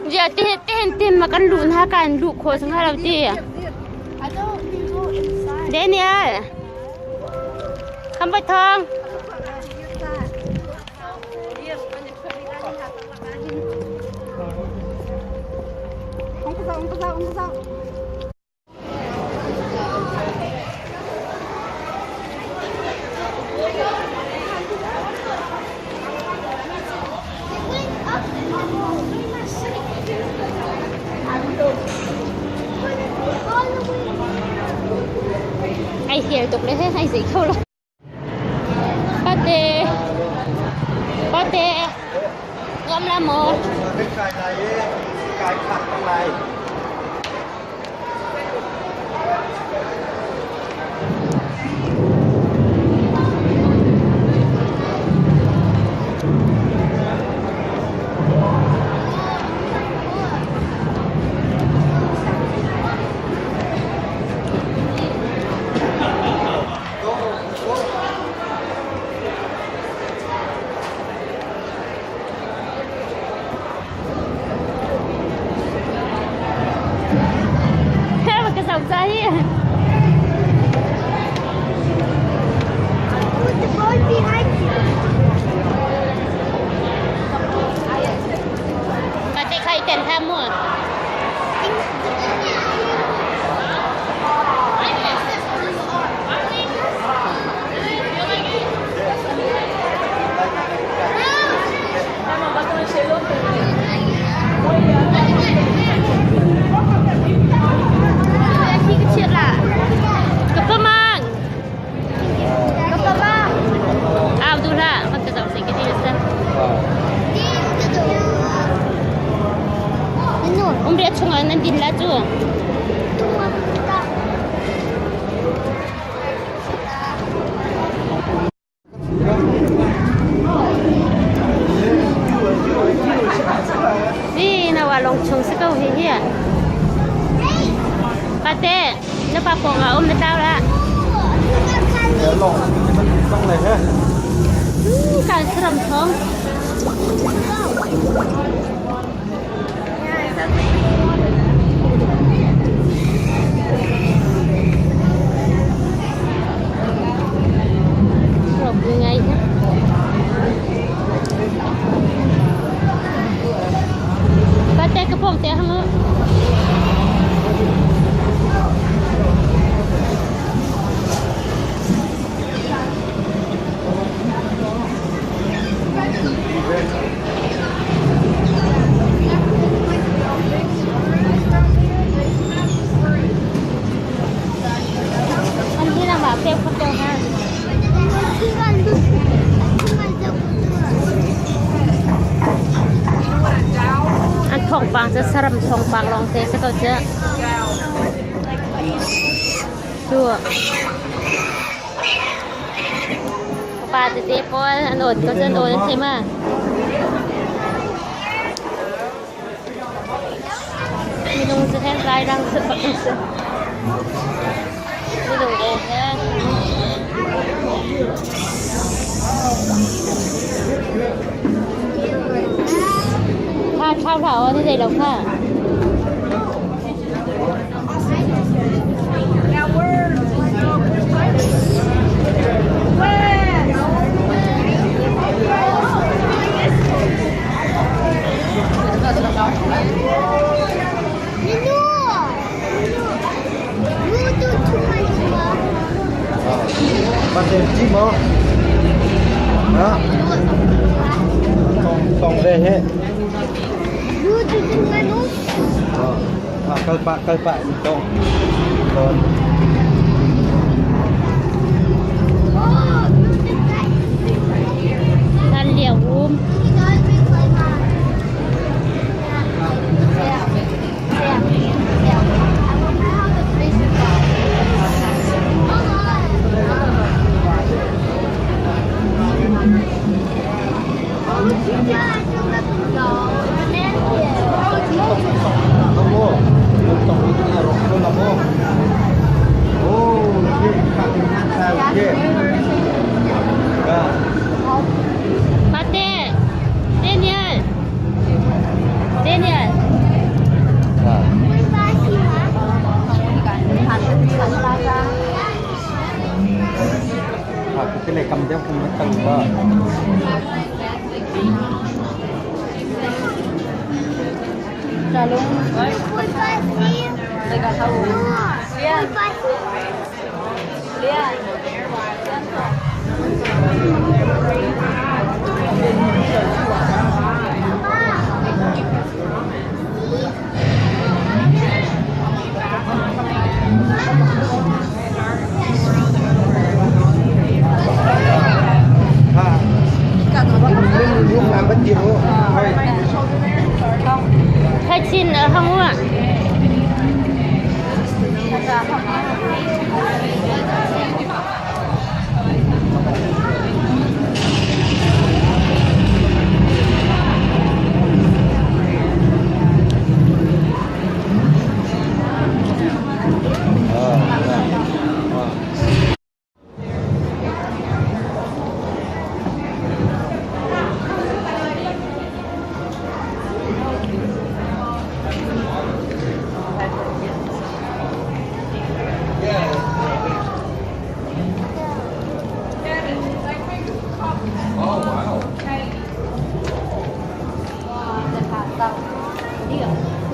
Zia ti ti ti ma kan luh na kan luh khawh sang lo ti. Daniel. Kham Bạch Thong. Ai hial tuk le he ai zei kho lo. Pate. Pate. Ngam la maw? Kai lai i kai khak cang lai. Ka zoh ca hi. Ka te khai ten tham mu. Umriah chungah nan din la cu. Hi na wa long chung si ko hi hi. Pate, na pa pong ah um na tau la. Kan saram thong. Ngai Pate ka pong te hang. An hi lang ma pe kho te ha. An thawngpang cu saram thawngpang lawng te si ko cu. Cu Pa tete pawl an awt ko cu an awl an thei ma? Minung cu hen rairang cu bak an si. Minung aw he. Kha thlau hlah aw na zei lo kha. Tong ve he. Kal pah kal pah in tong. Ton. San liao um. Pate, Daniel, Daniel. Kachin hangwa.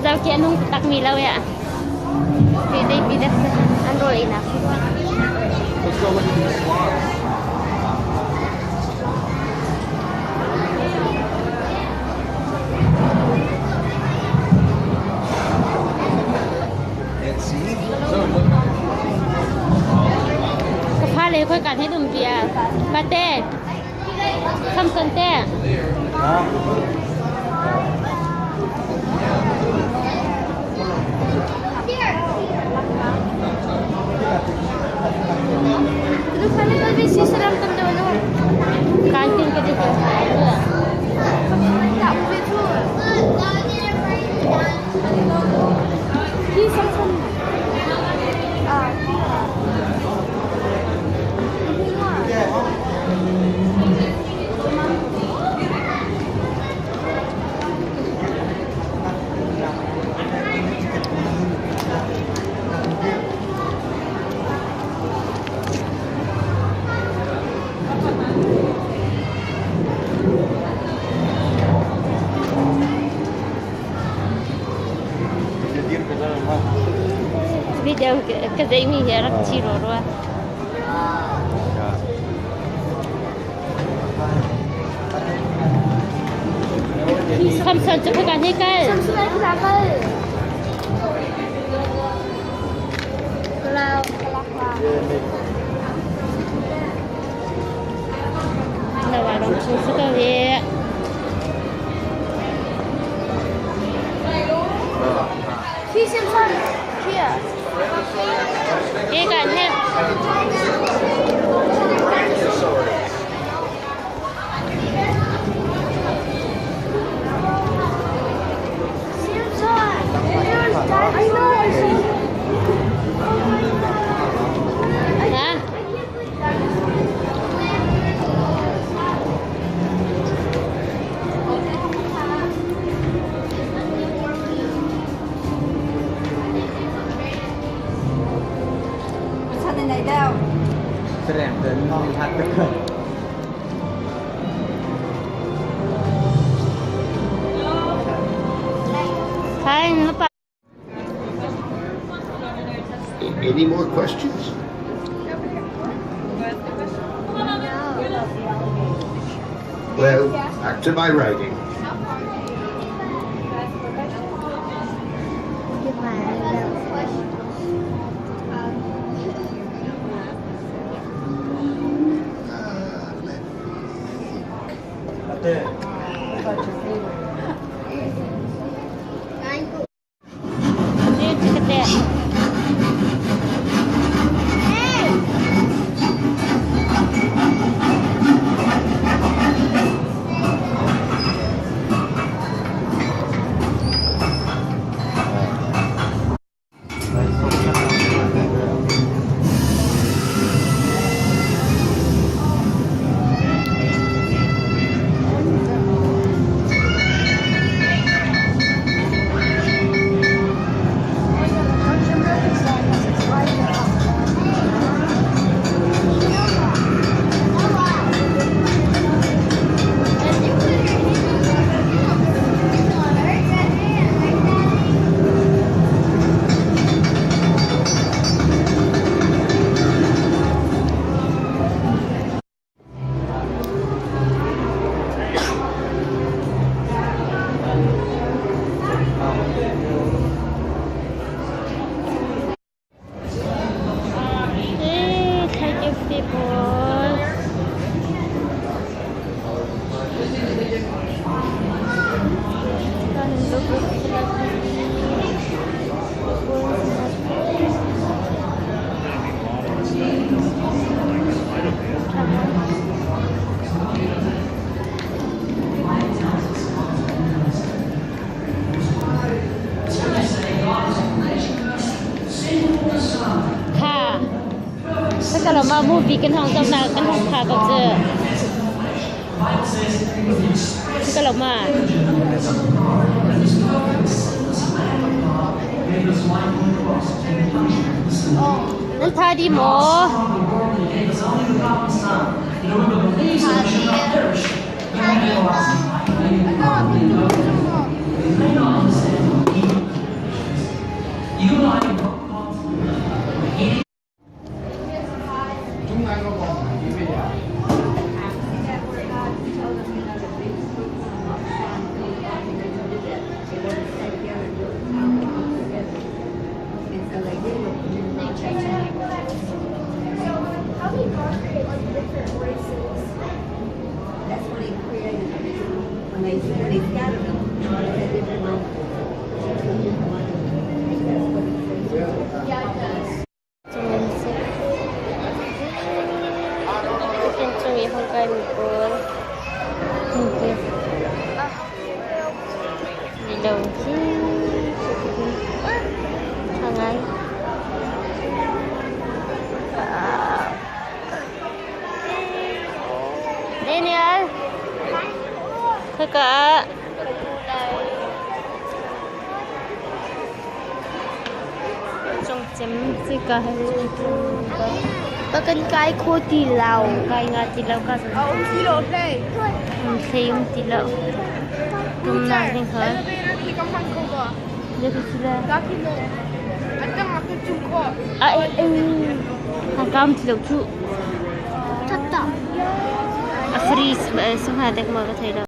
Zauke an hung takmi lo ya. An rawl einak. Let's go look at these sloths. And see? So look. Ka fa le khoi kan he dum pia. Pate. Samson te. Kantin ka dito. Video ka zeimi hi a rak thi rua rua. Samson cu khika hei kal. Lawa rong chung si ko hi. Hi kan he. Ha? Hai, na pa. Any more questions? Well, back to my writing. Let me think. Ni cakap Mah movie kan hong zohnak kan hong pha ko cu. Ka lo ma. Nan tha di maw? That's what he created. When he scattered them, he had different languages. That's what he created. Cung si. Cung i hong kai mi pawl. Okay. Lo hi. Tha ngai. Daniel. Khaka ah. Cungcem sika he Ka kan kai kho ti lo. Kai nga ti lo ka A um ti lo hlei. Um thlei um ti lo. Tum na ding ha. Elevator khi ka hman kho ba. Le ka si la. Da khi no. Atang a ka chung kho. A e e. Ha kam ti lo chu. Tata. A free sung ha dek ma ka thei lo.